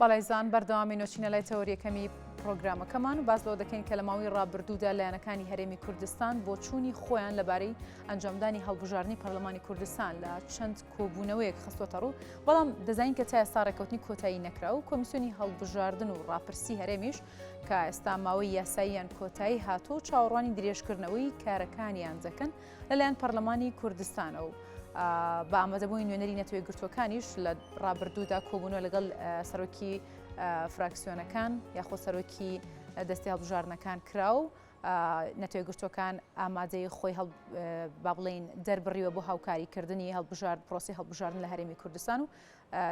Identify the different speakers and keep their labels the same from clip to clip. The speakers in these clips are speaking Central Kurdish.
Speaker 1: بەڵێزان بەردەوامی نۆچینە لای تەوەریەکەمی پرۆگرامەکەمان و باس لەوە دەکەین کە لە ماوەی ڕابردوودا لایەنەکانی هەرێمی کوردستان بۆچوونی خۆیان لەبارەی ئەنجامدانی هەڵبژاردنی پەرلەمانی کوردستان لە چەند کۆبوونەوەیەک خستووەتە ڕوو، بەڵام دەزانین کە تا ئێستا ڕێککەوتنی کۆتایی نەکرا و کۆمیسیۆنی هەڵبژاردن و ڕاپرسی هەرێمیش کە ئێستا ماوەی یاساییان کۆتایی هاتووە و چاوەڕوانی درێژکردنەوەی کارەکانیان دەکەن لەلایەن پەرلەمانی کوردستانە و بە ئامادەبوونی نوێنەری نەتەوە یەکگرتووەکانیش لە ڕابردوودا کۆبوونەوە لەگەڵ سەرۆکی فراکسیۆنەکان یاخۆ سەرۆکی دەستی هەڵبژاردنەکان کرا و نەتەوەیەکگرتووەکان ئامادەیی خۆی هەڵ با بڵێین دەربڕیوە بۆ هاوکاریکردنی هەڵبژارد پرۆسی هەڵبژاردن لە هەرێمی کوردستان و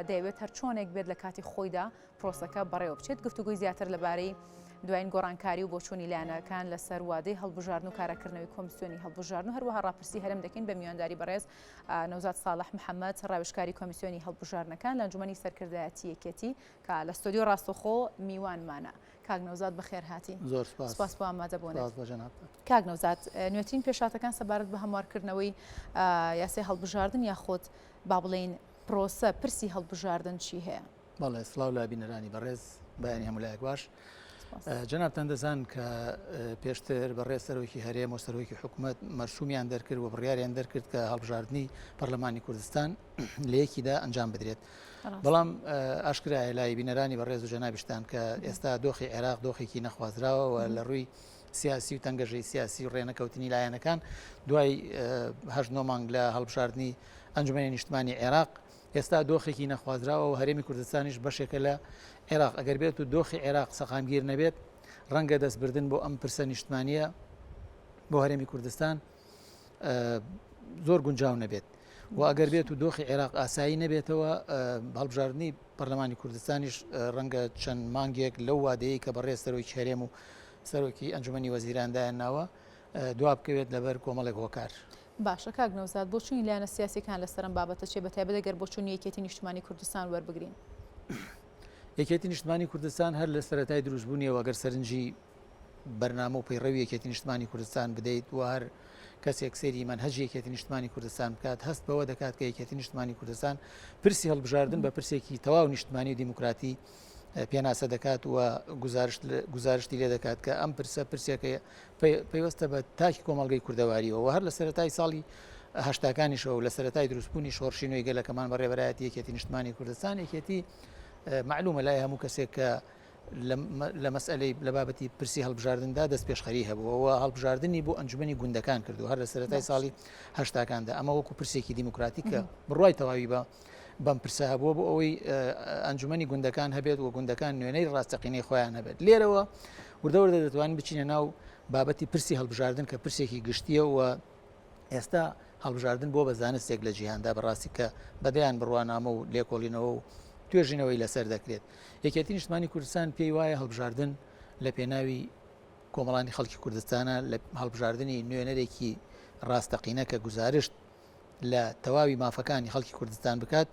Speaker 1: دەیەوێت هەر چۆنێک بێت لە کاتی خۆیدا پرۆسەکە بەڕێوە بچێت گفتوگۆی زیاتر لەبارەی دوایین گۆڕانکاری و بۆچوونی لایەنەکان لەسەر وادەی هەڵبژاردن و کاراکردنەوەی کۆمیسیۆنی هەڵبژاردن و هەروەها ڕاپرسی هەرێم دەکەین بە میوانداری بەڕێز نەوزاد ساڵح محەممەد ڕاوێژکاری کۆمیسیۆنی هەڵبژاردنەکان لە ئەنجومەنی سەرکردایەتی یەکێتی کە لە ستۆدیۆ ڕاستەوخۆ میوانمانە. کاک نەوزاد بەخێر هاتی.
Speaker 2: زۆر سپاس.
Speaker 1: سپاس بۆ ئامادە بوونت.
Speaker 2: سپاس بۆ جەنابتان.
Speaker 1: کاک نەوزاد نوێترین پێشهاتەکان سەبارەت بە هەموارکردنەوەی یاسای هەڵبژاردن یاخود با بڵێین پرۆسە پرسی هەڵبژاردن چی هەیە؟
Speaker 2: بەڵێ سڵاو لە بینەرانی بەڕێز بەیانی هەموو لایەک باش. جەنابتان دەزان کە پێشتر بەڕێز سەرۆکی هەرێم و سەرۆکی حکوومەت مەرسومیان دەرکرد و بڕیاریان دەرکرد کە هەڵبژاردنی پەرلەمانی کوردستان لە یەکیدا ئەنجام بدرێت. بەڵام ئاشکرایە لای بینەرانی بەڕێز و جەنابیشتان کە ئێستا دۆخی عێراق دۆخێکی نەخوازراوە و لە ڕووی سیاسی و تەنگەژەی سیاسی و ڕێنەکەوتنی لایەنەکان دوای هەشت نۆ مانگ لە هەڵبژاردنی ئەنجومەنی نیشتمانی عێراق ئێستا دۆخێکی نەخوازراوە و هەرێمی کوردستانیش بەشێکە لە عێراق ئەگەر بێت و دۆخی عێراق سەقامگیر نەبێت ڕەنگە دەستبردن بۆ ئەم پرسە نیشتمانیە بۆ هەرێمی کوردستان زۆر گونجاو نەبێت و ئەگەر بێت و دۆخی عێراق ئاسایی نەبێتەوە هەڵبژاردننی پەرلەمانی کوردستانیش ڕەنگە چەند مانگێک لەو وادەیە کە بەڕێز سەرۆکی هەرێم و سەرۆکی ئەنجومەنی وەزیراندایان ناوە دوا بکەوێت لەبەر کۆمەڵێک هۆکار.
Speaker 1: باشە کاک نەوزاد بۆچوونی لایەنە سیاسیەکان لەسەر ئەم بابەتە چیە بەتایبەت ئەگەر بۆچوونی یەکێتی نیشتمانی کوردستان وەربگرین؟
Speaker 2: یەکێتی نیشتمانی کوردستان هەر لە سەرەتای دروستبوونیەوە گەر سەرنجی بەرنامە و پەیڕەوی یەکێتی نیشتمانی کوردستان بدەیت و هەر کەسێک سەیری مەنهەجی یەکێتی نیشتمانی کوردستان بکات هەست بەوە دەکات کە یەکێتی نیشتمانی کوردستان پرسی هەڵبژاردن بە پرسێکی تەواو نیشتمانی و دیموکراتی پێناسە دەکات و گزارشتی لێ دەکات کە ئەم پرسە پرسێکە پەیوەستە بە تاکی کۆمەڵگەی کوردەواریەوە و هەر لە سەرەتای ساڵی هەشتاکانیشەوە لە سەرەتای دروستبوونی شۆڕشی نوێی گەلەکەمان بە ڕێبەرایەتی یەکێتی نیشتمانی کوردستان یەکێتی معلومە لای هەموو کەسێک کە لە مەسئەلەی لە بابەتی پرسی هەڵبژاردندا دەستپێشخەری هەبووە و هەڵبژاردنی بۆ ئەنجومەنی گوندەکان کردو هەر لە سەرەتای ساڵی هەشتاکاندا ئەمە وەکو پرسێکی دیموکراتی کە بڕوای تەواوی بە بەم پرسە هەبووە بۆ ئەوەی ئەنجومەنی گوندەکان هەبێت و گوندەکان نوێنەری ڕاستەقینەی خۆیان هەبێت لێرەوە وردە وردە دەتوانین بچینە ناو بابەتی پرسی هەڵبژاردن کە پرسێکی گشتیە و ئێستا هەڵبژاردن بووە بە زانستێک لە جیهاندا بەڕاستی کە بەدەیان بڕوانامە و لێکۆڵینەوە و توێژینەوەی لەسەر دەکرێت یەکێتی نیشتمانی کوردستان پێی وایە هەڵبژاردن لە پێناوی کۆمەڵانی خەڵکی کوردستانە لە هەڵبژاردنی نوێنەرێکی ڕاستەقینە کە گوزارشت لە تەواوی مافەکانی خەڵکی کوردستان بکات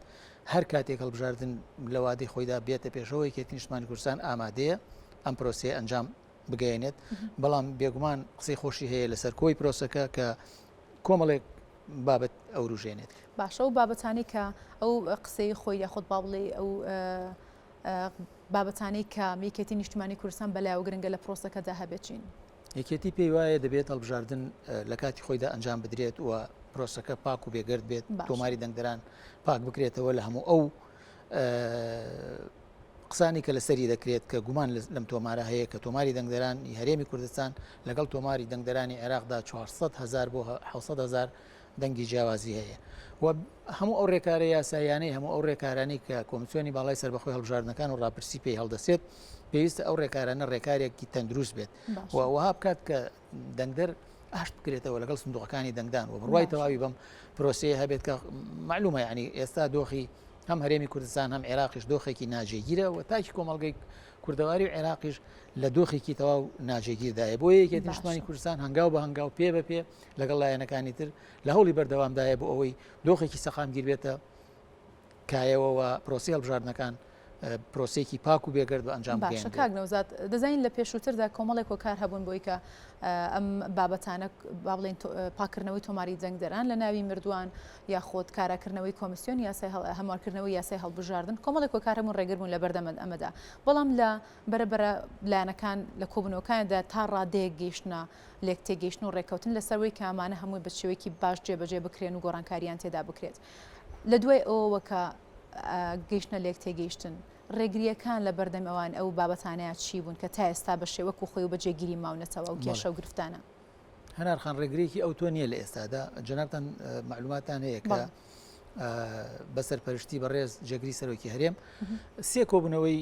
Speaker 2: هەر کاتێک هەڵبژاردن لە وادەی خۆیدا بێتە پێشەوە یەکێتی نیشتمانی کوردستان ئامادەیە ئەم پرۆسەیە ئەنجام بگەیەنێت بەڵام بێگومان قسەی خۆشی هەیە لەسەر کۆی پرۆسەکە کە کۆمەڵێک بابەت ئەوروژێنێت.
Speaker 1: باشە ئەو بابەتانەی کە ئەو قسەی خۆی یاخود با بڵێی ئەو بابەتانەی کە یەکێتی نیشتمانی کوردستان بەلایەوە گرنگە لە پرۆسەکەدا هەبێت چین؟
Speaker 2: یەکێتی پێی وایە دەبێت هەڵبژاردن لە کاتی خۆیدا ئەنجام بدرێت و پرۆسەکە پاک و بێگەرد بێت تۆماری دەنگدەران پاک بکرێتەوە لە هەموو ئەو قسانی کە لەسەری دەکرێت کە گومان لەم تۆمارە هەیە کە تۆماری دەنگدەرانی هەرێمی کوردستان لەگەڵ تۆماری دەنگدەرانی عێراقدا 400 هزار بۆ 600 هزار دەنگی جیاوازی هەیە و هەموو ئەو ڕێکارە یاساییانەی هەموو ئەو ڕێکارانەی کە کۆمیسیۆنی باڵای سەربەخۆی هەڵبژاردنەکان و ڕاپرسی پێی هەڵدەسێت پێویستە ئەو ڕێکارانە ڕێکارێکی تەندروست بێت و وەها بکات کە دەنگدەر ئاشت بکرێتەوە لەگەڵ سندوقەکانی دەنگدان و بڕوای تەواوی بەم پرۆسەیە هەبێت کە معلومە یعنی ئێستا دۆخی هەم هەرێمی کوردستان هەم عێراقیش دۆخێکی ناجێگیرە و تاکی کۆمەڵگەی کوردەواری و عێراقیش لە دۆخێکی تەواو ناجێگیردایە بۆ یەکێتی نیشتمانی کوردستان هەنگاو بە هەنگاو پێ بە پێ لەگەڵ لایەنەکانی تر لە هەوڵی بەردەوامدایە بۆ ئەوەی دۆخێکی سەقامگیر بێتە کایەوە و پرۆسی هەڵبژاردنەکان. پرۆسەیەکی پاک و بێگەرد بە ئەنجام
Speaker 1: باشە
Speaker 2: بگەیەنرێت.
Speaker 1: کاک نەوزاد دەزانین لە پێشووتردا کۆمەڵێک هۆکار هەبوون بۆی کە ئەم بابەتانە با بڵێین پاککردنەوەی تۆماری دەنگدەران لە ناوی مردووان یاخود کاراکردنەوەی کۆمیسیۆن یاسای هەموارکردنەوەی یاسای هەڵبژاردن کۆمەڵێک هۆکار هەبوون ڕێگر بوون لە بەردەم ئەمەدا بەڵام لە بەرە بەرە لایەنەکان لە کۆبوونەوەکاندا تا ڕادەیەک گەیشتنە لێکتێگەیشتن و ڕێککەوتن لەسەر وەی کە ئەمانە هەمووی بە شێوەیەکی باش جێبەجێ بکرێن و گۆڕانکارییان تێدا بکرێت لە دوای ئەوەوە کە گەیشتنە لێکتێگەیشتن، ڕێگرییەکان لە بەردەم ئەوان ئەو بابەتانەیە چی بوون کە تا ئێستا بە شێوەک و خۆی و بە جێگیری ماونەتەوە ئەو کێشە و گرفتانە؟
Speaker 2: هەنار خان ڕێگرێکی ئەو تۆ نییە لە ئێستادا جەنابتان مەعلوماتان هەیە کە بە سەرپەرشتی بەڕێز جێگری سەرۆکی هەرێم سێ کۆبوونەوەی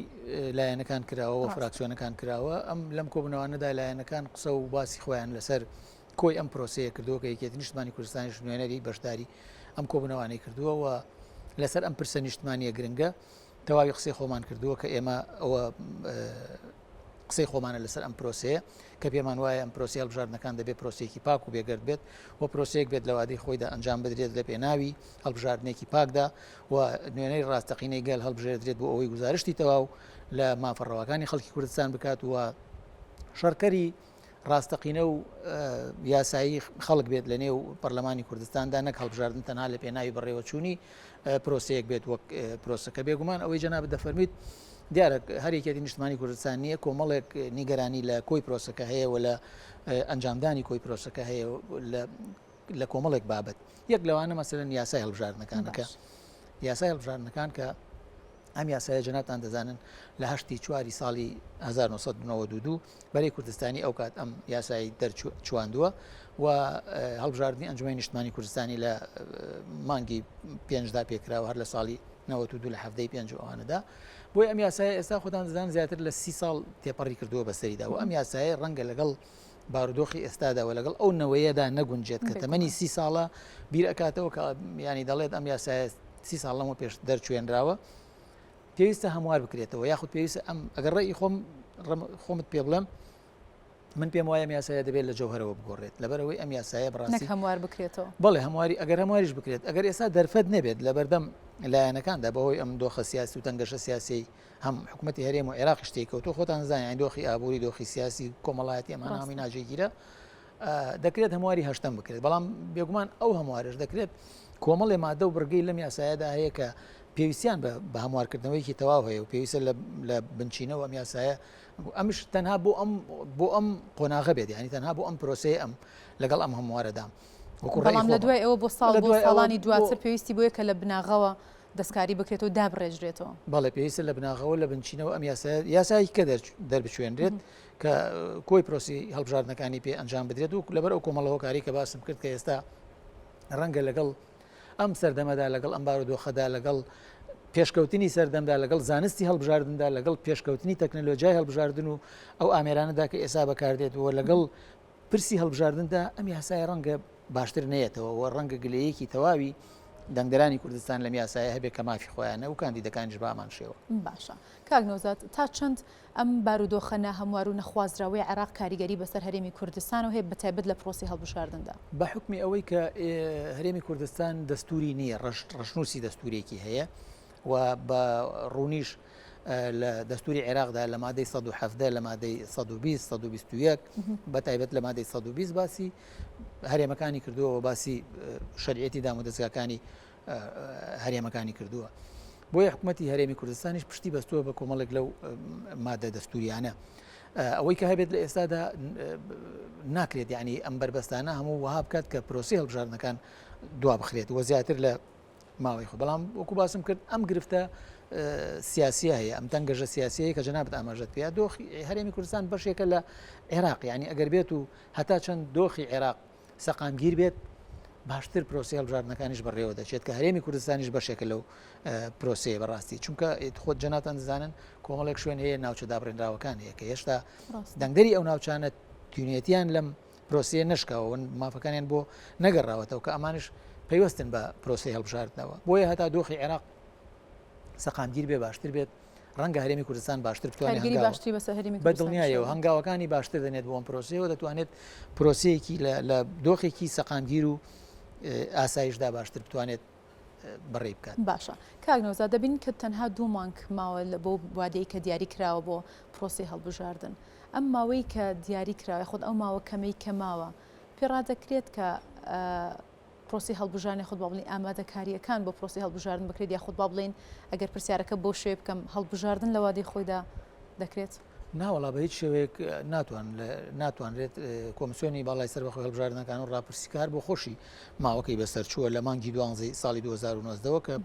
Speaker 2: لایەنەکان کراوە و فراکسیۆنەکان کراوە ئەم لەم کۆبوونەوانەدا لایەنەکان قسە و باسی خۆیان لەسەر کۆی ئەم پرۆسەیە کردووە کە یەکێتی نیشتمانی کوردستانیش نوێنەری بەشداری ئەم کۆبوونەوانەی کردووە و لەسەر ئەم پرسە نیشتمانیە گرنگە تەواوی قسەی خۆمان کردووە کە ئێمە ئەوە قسەی خۆمانە لەسەر ئەم پرۆسەیە کە پێمان وایە ئەم پرۆسی هەڵبژاردنەکان دەبێت پرۆسێکی پاک و بێگەرد بێت و پرۆسەیەک بێت لە وادەی خۆیدا ئەنجام بدرێت لە پێناوی هەڵبژاردنێکی پاکدا و نوێنەری ڕاستەقینەی گەل هەڵبژێردرێت بۆ ئەوەی گوزارشتی تەواو لە مافە ڕەواکانی خەڵکی کوردستان بکات و شەڕکەری ڕاستەقینە و یاسایی خەڵک بێت لە نێو پەرلەمانی کوردستاندا نەک هەڵبژاردن تەنها لە پێناوی بەڕێوەچوونی پرۆسەیەک بێت وەک پرۆسەکە بێگومان ئەوەی جەنابت دەفەرمیت دیارە هەر یەکێتی نیشتمانی کوردستان نییە کۆمەڵێک نیگەرانی لە کۆی پرۆسەکە هەیە و لە ئەنجامدانی کۆی پرۆسەکە هەیە لە کۆمەڵێک بابەت یەک لەوانە مەسەلەن یاسای هەڵبژاردنەکانەکە یاسای هەڵبژاردنەکان کە ئەم یاسایە جەنابتان دەزانن لە هەشتی چواری ساڵی 1992 بەرەی کوردستانی ئەو کات ئەم یاسایی دەرچواندووە و هەڵبژاردنی ئەنجومەنی نیشتمانی کوردستانی لە مانگی پێنجدا پێکراوە هەر لە ساڵی 92 لە هەفتەی پێنج و ئەوانەدا بۆی ئەم یاسایە ئێستا خۆتان دەزان زیاتر لە سی ساڵ تێپەڕی کردووە بەسەریدا و ئەم یاسایە ڕەنگە لەگەڵ بارودۆخی ئێستادا و لەگەڵ ئەو نەوەیەدا نەگونجێت کە تەمەنی سی ساڵە بیر ئەکاتەوە کە ینی دەڵێت ئەم یاسایە سی ساڵ لەمە پێش دەرچوێنراوە پێویستە هەموار بکرێتەوە یاخود پێویستە ئەم ئەگەر ڕێی خۆم خۆمت پێ بڵێم من پێم وایە ئەم یاسایە دەبێت لە جەوهرەوە بگۆڕێت لەبەرەوەی ئەم یاسایە بەڕاستی
Speaker 1: هەموار بکرێتەوە
Speaker 2: بەڵێ هەمواری ئەگەر هەمواریش بکرێت ئەگەر ئێستا دەرفەت نەبێت لە بەردەم لایەنەکاندا بەهۆی ئەم دۆخە سیاسی و تەنگەشە سیاسی هەم حکوومەتی هەرێم و عێراقیش تێکەوتووە خۆتان زانین یانی دۆخی ئابووری دۆخی سیاسی کۆمەڵایەتی ئەمانە هەمووی ناجێگیرە دەکرێت هەمواری هەشتەم بکرێت بەڵام بێگومان ئەو هەموارش دەکرێت کۆمەڵێ مادە و بڕگەی لەم یاسایەدا هەیە کە پێویستیان بە هەموارکردنەوەیکی تەواو هەیە و پێویستە لە بنچینەوە ئەم یاسایە ئەمش تەنها بۆ ئەم بۆ ئەم قۆناغە بێت ینی تەنها بۆ ئەم پرۆسەیە ئەم لەگەڵ ئەم هەموارەدام
Speaker 1: بەڵام لە دوای ئەوە بۆ ساڵ بۆ ساڵانی دواتر پێویستی بۆیە کە لە بناغەوە دەستکاری بکرێت و دابڕێژرێتەوە.
Speaker 2: بەڵێ پێویستە لە بناغەوە لە بنچینەوە ئەم یاسایە یاسایەکی کە دەربچوێنرێت کە کۆی پرۆسی هەڵبژاردنەکانی پێ ئەنجام بدرێت و لەبەر ئەو کۆمەڵە هۆکاری کە باسم کرد کە ئێستا ڕەنگە لەگەڵ ئەم سەردەمەدا لەگەڵ ئەم بارودۆخەدا لەگەڵ پێشکەوتنی سەردەمدا لەگەڵ زانستی هەڵبژاردندا لەگەڵ پێشکەوتنی تەکنەلۆژیای هەڵبژاردن و ئەو ئامێرانەدا کە ئێستا بەکاردێت و لەگەڵ پرسی هەڵبژاردندا ئەم یاسایە ڕەنگە باشتر نەیەتەوە و ڕەنگە گلەیەکی تەواوی دەنگدەرانی کوردستان لەم یاسایە هەبێت کە مافی خۆیانە و کاندیدەکانیش بە هەمان شێوە.
Speaker 1: باشە کاک نەوزاد تا چەند ئەم بارودۆخە ناهەموار و نەخوازراوەی عێراق کاریگەری بەسەر هەرێمی کوردستانەوە هەیە بەتایبەت لە پرۆسەی هەڵبژاردندا؟
Speaker 2: بە حوکمی ئەوەی کە هەرێمی کوردستان دەستوری نییە، ڕەشنووسی دەستورێکی هەیە و بە ڕوونیش لە دەستوری عێراقدا لە مادەی 117 لە مادەی 120 121 بە تایبەت لە مادەی 120 باسی هەرێمەکانی کردووە و باسی شەرعیەتی دام و دەزگاکانی هەرێمەکانی کردووە. بۆیە حکوومەتی هەرێمی کوردستانیش پشتی بەستووە بە کۆمەڵێک لەو مادە دەستوریانە. ئەوەی کە هەبێت لە ئێستادا ناکرێت یعنی ئەم بەربەستانە هەموو وەها بکات کە پرۆسی هەڵبژاردنەکان دوا بخرێت و زیاتر لە ماوەی خۆ بەڵام وەکو باسم کرد ئەم گرفتە سیاسیە هەیە ئەم تەنگەژە سیاسیەیە کە جەنابت ئاماژەت پێ دۆخی هەرێمی کوردستان بەشێکە لە عێراق یعنی ئەگەر بێت و هەتا چەند دۆخی عێراق سەقامگیر بێت باشتر پرۆسی هەڵبژاردنەکانیش بەڕێوە دەچێت کە هەرێمی کوردستانیش بەشێکە لەو پرۆسەیە بەڕاستی چونکە خۆت جەناتان دەزانن کۆمەڵێک شوێن هەیە ناوچە دابڕێنراوەکان هەیە کە هێشتا دەنگدەری ئەو ناوچانە تونێتیان لەم پرۆسەیە نەشکاوە و مافەکانیان بۆ نەگەڕاوەتەوە کە ئەمانش پەیوەستن بە پرۆسەی هەڵبژاردنەوە بۆیە هەتا دۆخی عێراق سەقامگیر بێ باشتر بێت ڕەنگە هەرێمی کوردستان باشتر بتوانێت
Speaker 1: باشتری بەسەر هەرێمی
Speaker 2: بە دڵنیایەوە هەنگاوەکانی باشتر دەنێت بۆ ئەم پرۆسەیەوە دەتوانێت پرۆسەیەکی لە دۆخێکی سەقامگیر و ئاسایشدا باشتر بتوانێت. بەڕێی بکات.
Speaker 1: باشە کاک نەوزاد دەبینین کە تەنها دوو مانگ ماوە لە بۆ وادەی کە دیاری کراوە بۆ پرۆسەی هەڵبژاردن ئەم ماوەی کە دیاری کراوە یاخود ئەو ماوە کەمەی کە ماوە پێ ڕادەکرێت کە پرۆسی هەڵبژاردن یاخود با بڵێین ئامادەکارییەکان بۆ پرۆسی هەڵبژاردن بکرێت یاخود با بڵێین ئەگەر پرسیارەکە بەو شێوەیە بکەم هەڵبژاردن لە وادەی خۆیدا دەکرێت؟
Speaker 2: ناوەڵا بە هیچ شێوەیەک ناتوان ناتوانرێت کۆمسیۆنی باڵای سەربەخۆی هەڵبژاردنەکان و ڕاپرسیکار بۆ خۆشی ماوەکەی بەسەر چووە لە مانگی دوانزەی ساڵی 2019ەوە کە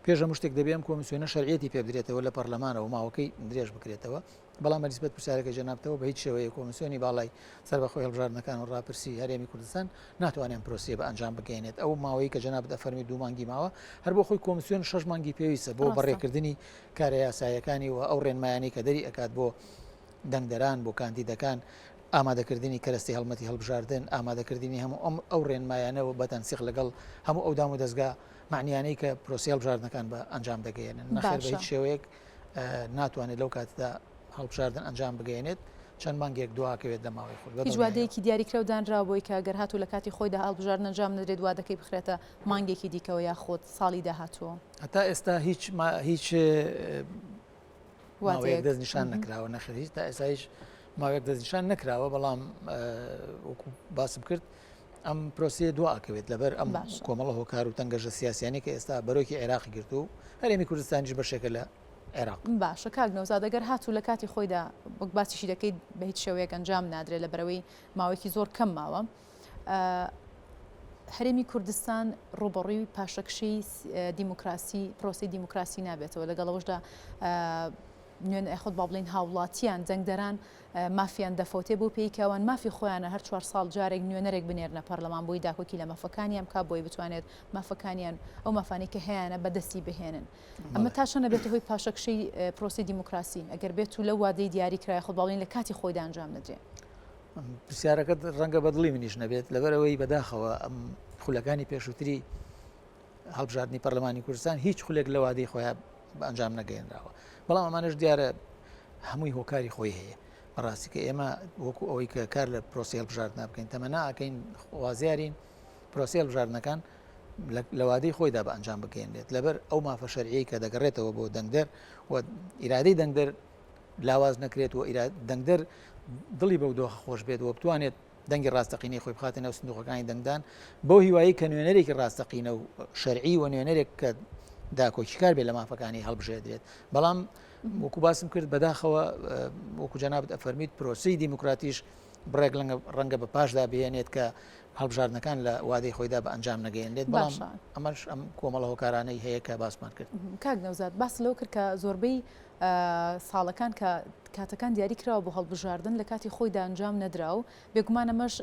Speaker 2: پێش هەموو شتێک دەبێ ئەم کۆمسیۆنە شەرعیەتی پێ بدرێتەوە لە پەرلەمانەوە ماوەکەی درێژ بکرێتەوە بەڵام بە نیسبەت پرسیارەکەی جەنابتەوە بە هیچ شێوەیەک کۆمیسیۆنی باڵای سەربەخۆی هەڵبژاردنەکان و ڕاپرسی هەرێمی کوردستان ناتوانێت ئەم پرۆسەیە بە ئەنجام بگەیەنێت. ئەو ماوەی کە جەنابت ئەفەرمی دوو مانگی ماوە، هەر بۆ خۆی کۆمیسیۆن شەش مانگی پێویستە بۆ بەڕێکردنی کارە یاساییەکانی و ئەو ڕێنمایانەی کە دەری ئەکات بۆ دەنگدەران، بۆ کاندیدەکان، ئامادەکردنی کەرەستەی هەڵمەتی هەڵبژاردن، ئامادەکردنی هەموو ئەم ئەو ڕێنمایانە و بە تەنسیق لەگەڵ هەموو ئەو دامودەزگا مەعنیانەی کە پرۆسەی هەڵبژاردنەکان بە ئەنجام دەگەیەنن. نەخێر بە هیچ شێوەیەک ناتوانێت لەو کاتەدا هەڵبژاردن ئەنجام بگەیەنێت، چەند مانگێک دواکەوێت لە ماوەی خۆی.
Speaker 1: هیچ وادەیەکی دیاریکراو دانراوە بۆی کە گەر هاتوو لە کاتی خۆیدا هەڵبژاردن ئەنجام نەدرێت وادەکەی بخرێتە مانگێکی دیکەوە یاخود ساڵی داهاتووە؟
Speaker 2: هەتا ئێستا هیچ هیچ ماوەیەک دەستنیشان نەکراوە، نەخێر هیچ تا ئێستا هیچ ماوەیەک دەستنیشان نەکراوە، بەڵام وەکو باسم کرد ئەم پرۆسەیە دوا ئەکەوێت لەبەر ئەم کۆمەڵە هۆکار و تەنگەژە سیاسیانەی کە ئێستا بەرۆکی عێراقی گرتووە و هەرێمی کوردستانیش بەشێکە لە عێراق.
Speaker 1: باشە کاک نەوزاد ئەگەر هاتوو لە کاتی خۆیدا وەک باسیشی دەکەیت بە هیچ شێوەیەک ئەنجام نادرێت لەبەرئەوەی ماوەیەکی زۆر کەم ماوە هەرێمی کوردستان ڕووبەڕووی پاشەکشەی دیموکراسی پرۆسەی دیموکراسی نابێتەوە لەگەڵەوەشدا نوێن یاخود با بڵێین هاوڵاتیان، دەنگدەران مافیان دەفەوتێ بەو پێی کە ئەوان مافی خۆیانە هەر چوار ساڵ جارێک نوێنەرێک بنێرنە پەرلەمان بۆی داکۆکی لە مافەکانیان بکا بۆی بتوانێت مافەکانیان ئەو مافانەی کە هەیانە بەدەستی بهێنن ئەمە تا چەند ئەبێتە هۆی پاشەکشەی پرۆسەی دیموکراسی ئەگەر بێت و لەو وادەی دیاری کرا یاخود با بڵێین لە کاتی خۆیدا ئەنجام نەدرێ؟
Speaker 2: پرسیارەکەت ڕەنگە بە دڵی منیش نەبێت لەبەرئەوەی بەداخەوە ئەم خولەکانی پێشووتری هەڵبژاردنی پەرلەمانی کوردستان هیچ خولێک لە وادەی خۆیان بە ئەنجام نەگەیەنراوە بەڵام ئەمانەش دیارە هەمووی هۆکاری خۆی هەیە بەڕاستی کە ئێمە وەکو ئەوەی کە کار لە پرۆسی هەڵبژاردنا بکەین تەمەنا ئەکەین خوازیارین پرۆسی هەڵبژاردنەکان لە وادەی خۆیدا بە ئەنجام بگەیەنرێت لەبەر ئەو مافە شەرعی کە دەگەڕێتەوە بۆ دەنگدەر و ئیرادەی دەنگدەر لاواز نەکرێت و دەنگدەر دڵی بەو دۆخە خۆش بێت و بتوانێت دەنگی ڕاستەقینەی خۆی بخاتە نێو سندوقەکانی دەنگدان، بەو هیوایەی کە نوێنەرێکی ڕاستەقینە و شەرعی و نوێنەرێک کە داکۆکیکار بێت لە مافەکانی هەڵبژێردرێت. بەڵام وەکو باسم کرد بەداخەوە وەکو جەنابت ئەفەرمیت پرۆسەی دیموکراتیش بڕێک ڕەنگە بە پاشدا بهێنێت کە هەڵبژاردنەکان لە وادەی خۆیدا بە ئەنجام نەگەیەنرێت بەڵام ئەمەش ئەم کۆمەڵە هۆکارانەی هەیە کە باسمان کرد.
Speaker 1: کاک نەوزاد باست لەوە کرد کە زۆربەی ساڵەکان کە کاتەکان دیاری کراوە بۆ هەڵبژاردن لە کاتی خۆیدا ئەنجام نەدرا و بێگومان ئەمەش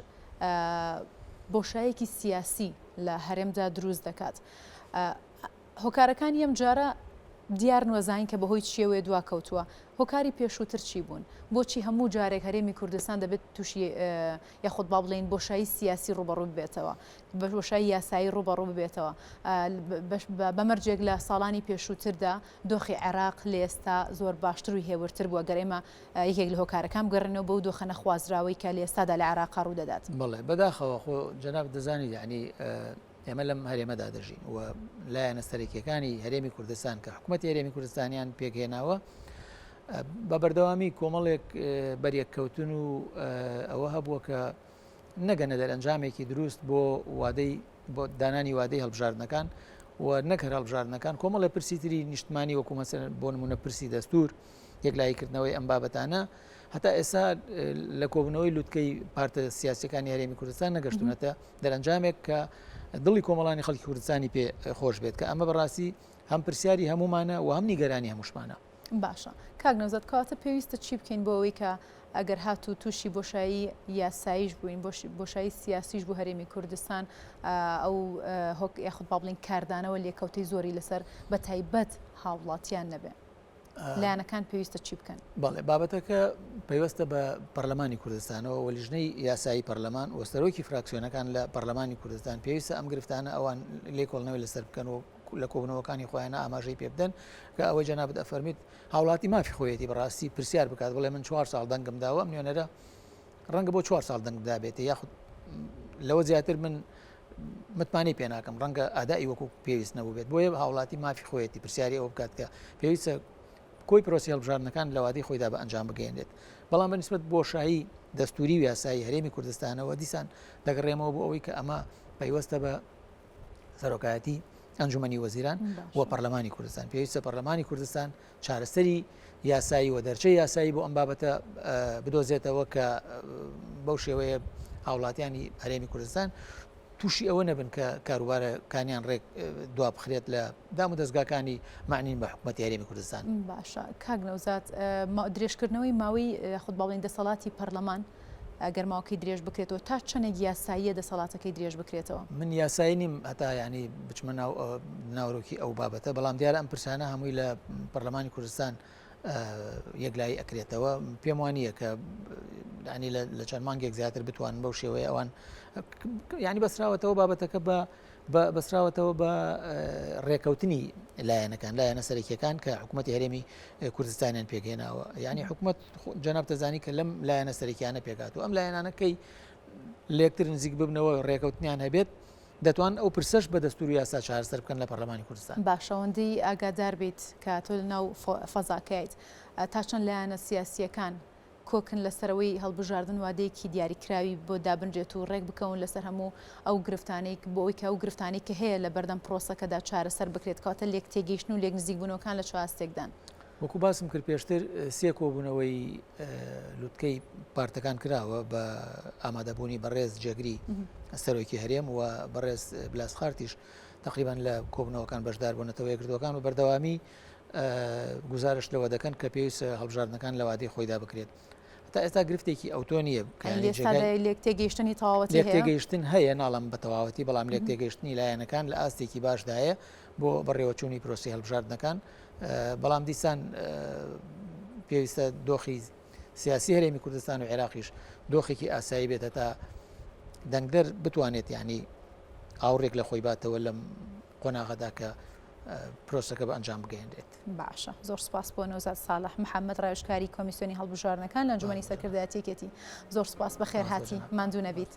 Speaker 1: بۆشایەکی سیاسی لە هەرێمدا دروست دەکات. هۆکارەکانی ئەم جارە دیارن و زانین کە بەهۆی چیەوەیە دواکەوتووە، هۆکاری پێشووتر چی بوون؟ بۆچی هەموو جارێک هەرێمی کوردستان دەبێت تووشی یاخود با بڵێین بۆشایی سیاسی ڕووبەڕوو ببێتەوە، بۆشایی یاسایی ڕووبەڕوو ببێتەوە، بە مەرجێک لە ساڵانی پێشووتردا دۆخی عێراق لە ئێستا زۆر باشتر و هێورتر بووە، گەر ئێمە یەکێک لە هۆکارەکان بگەڕێنەوە بەو دۆخە نەخوازراوەی کە لە ئێستادا لە عێراقا ڕوودەدات.
Speaker 2: بەڵێ بەداخەوە، خۆ جەنابت دەزانیت یەعنی ئێمە لەم هەرێمەدا دەژین و لایەنە سەرەکیەکانی هەرێمی کوردستان کە حکوومەتی هەرێمی کوردستانیان پێکهێناوە بە بەردەوامی کۆمەڵێک بەریەککەوتن و ئەوە هەبووە کە نەگەنە دەرەنجامێکی دروست بۆ وادەی بۆ دانانی وادەی هەڵبژاردنەکان و نەک هەر هەڵبژاردنەکان کۆمەڵێ پرسی تری نیشتمانی وەکو مەسەلەن بۆ نمونە پرسی دەستور یەکلاییکردنەوەی ئەم بابەتانە هەتا ئێستا لە کۆبوونەوەی لوتکەی پارتە سیاسەکانی هەرێمی کوردستان نەگەشتونەتە دەرەنجامێک کە دڵی کۆمەڵانی خەڵکی کوردستانی پێ خۆش بێت کە ئەمە بەڕاستی هەم پرسیاری هەمومانە و هەم نیگەرانی هەمووشمانە.
Speaker 1: باشە کاک نەوزاد کەواتە پێویستە چی بکەین بۆ ئەوەی کە ئەگەر هاتوو تووشی بۆشایی یاساییش بووین بۆشایی سیاسیش بوو هەرێمی کوردستان ئەو هۆک یاخود با بڵێین کاردانەوە لێکەوتەی زۆری لەسەر بە تایبەت هاوڵاتیان نەبێ لایەنەکان پێویستە چی بکەن؟
Speaker 2: بەڵێ بابەتەکە پەیوەستە بە پەرلەمانی کوردستانەوە و لیژنەی یاسایی پەرلەمان و سەرۆکی فراکسیۆنەکان لە پەرلەمانی کوردستان پێویستە ئەم گرفتانە ئەوان لێکۆڵنەوەی لەسەر بکەن و لە کۆبوونەوەکانی خۆیانە ئاماژەی پێ بدەن کە ئەوەی جەنابت ئەفەرمیت هاوڵاتی مافی خۆیەتی بەڕاستی پرسیار بکات بڵێ من چوار ساڵ دەنگم داوە ئەم نوێنەرە ڕەنگە بۆ چوار ساڵ دەنگم دابێتێ یاخود لەوە زیاتر من متمانەی پێ ناکەم ڕەنگە ئادای وەکو پێویست نەبوو بێت بۆیە هاوڵاتی مافی خۆیەتی پرسیاری ئەوە بکات کە پێویستە کۆی پرۆسی هەڵبژاردنەکان لە وادەی خۆیدا بە ئەنجام بگەیەنرێت بەڵام بە نسبەت بۆشایی دەستوری و یاسایی هەرێمی کوردستانەوە دیسان دەگەڕێمەوە بۆ ئەوەی کە ئەمە پەیوەستە بە سەرۆکایەتی ئەنجومەنی وەزیران و پەرلەمانی کوردستان پێویستە پەرلەمانی کوردستان چارەسەری یاسایی و دەرچەی یاسایی بۆ ئەم بابەتە بدۆزێتەوە کە بەو شێوەیە هاوڵاتیانی هەرێمی کوردستان تووشی ئەوە نەبن کە کاروبارەکانیان ڕێک دوا بخرێت لە دام و دەستگاکانی معنین بە حکوومەتی هەرێمی کوردستان.
Speaker 1: باشە کاک نەوزاد درێژکردنەوەی ماوەی خود باڵین دەسەڵاتی پەرلەمان ئەگەر ماوەکەی درێژ بکرێتەوە تا چەندێک یاساییە دەسەڵاتەکەی درێژ بکرێتەوە؟
Speaker 2: من یاسایی نیم هەتا یانی بچمە ناو ناورۆکی ئەو بابەتە بەڵام دیارە ئەم پرسانە هەمووی لە پەرلەمانی کوردستان یەکلایی ئەکرێتەوە پێم وانە کە ینی لە چەند مانگێک زیاتر بتوانن بەو شێوەیە ئەوان ینی بەسراوەتەوە بابەتەکە بە بەستراوەتەوە بە ڕێکەوتنی لایەنەکان لایەنە سەرەکیەکان کە حکوومەتی هەرێمی کوردستانیان پێکهێناوە یعنی حکوومەت جەناب دەزانی کە لەم لایەنە سەرەکیانە پێکات و ئەم لایەنانەکەی لێکتر نزیک ببنەوە ڕێکەوتنیان هەبێت دەتوان ئەو پرسەش بە دەستور و یاسا چارەسەر بکەن لە پەرلەمانی کوردستان.
Speaker 1: باشەوەندی ئاگادار بیت کە تۆ لەناو فەزاکەیت تا چەند لایەنە سیاسیەکان کۆکن لەسەر ئەوەی هەڵبژاردن وادەیەکی دیاریکراوی بۆ دابنرێت و ڕێک بکەون لەسەر هەموو ئەو گرفتانەی بۆ ئەوەی کە ئەو گرفتانەی کە هەیە لە بەردەم پرۆسەکەدا چارەسەر بکرێت، کەواتە لێکتێگەیشتن و لێکنزیکبوونەوەکان لە چ ئاستێکدان؟
Speaker 2: وەکو باسم کرد پێشتر سێ کۆبوونەوەی لوتکەی پارتەکان کراوە بە ئامادەبوونی بەڕێز جێگری سەرۆکی هەرێم و بەڕێز بلاسخارتیش تقریبان لە کۆبوونەوەکان بەشدار بوونەتەوە یەکگرتووەکان و بەردەوامی گوزارشت لەوە دەکەن کە پێویستە هەڵبژاردنەکان لە وادەی خۆیدا بکرێت. هەتا ئێستا گرفتێکی ئەوتۆ نییە
Speaker 1: لێک تێگەیشتنی تەواوەتی هەیە؟
Speaker 2: لێکتێگەیشتن هەیە ناڵم بە تەواوەتی بەڵام لێکتێگەیشتنی لایەنەکان لە ئاستێکی باشدایە بۆ بەڕێوەچوونی پرۆسی هەڵبژاردنەکان بەڵام دیسان پێویستە دۆخی سیاسی هەرێمی کوردستان و عێراقیش دۆخێکی ئاسایی بێت هەتا دەنگدەر بتوانێت یعنی ئاوڕێک لە خۆی باتەوە لەم قۆناغەدا کە پرۆسەکە بە ئەنجام بگەیەنرێت.
Speaker 1: باشە زۆر سپاس بۆ نەوزاد ساڵح محەممەد ڕاوێژکاری کۆمیسیۆنی هەڵبژاردنەکان لە ئەنجومەنی سەرکردایەتی یەکێتی زۆر سپاس بەخێرهاتی ماندوو نەبیت.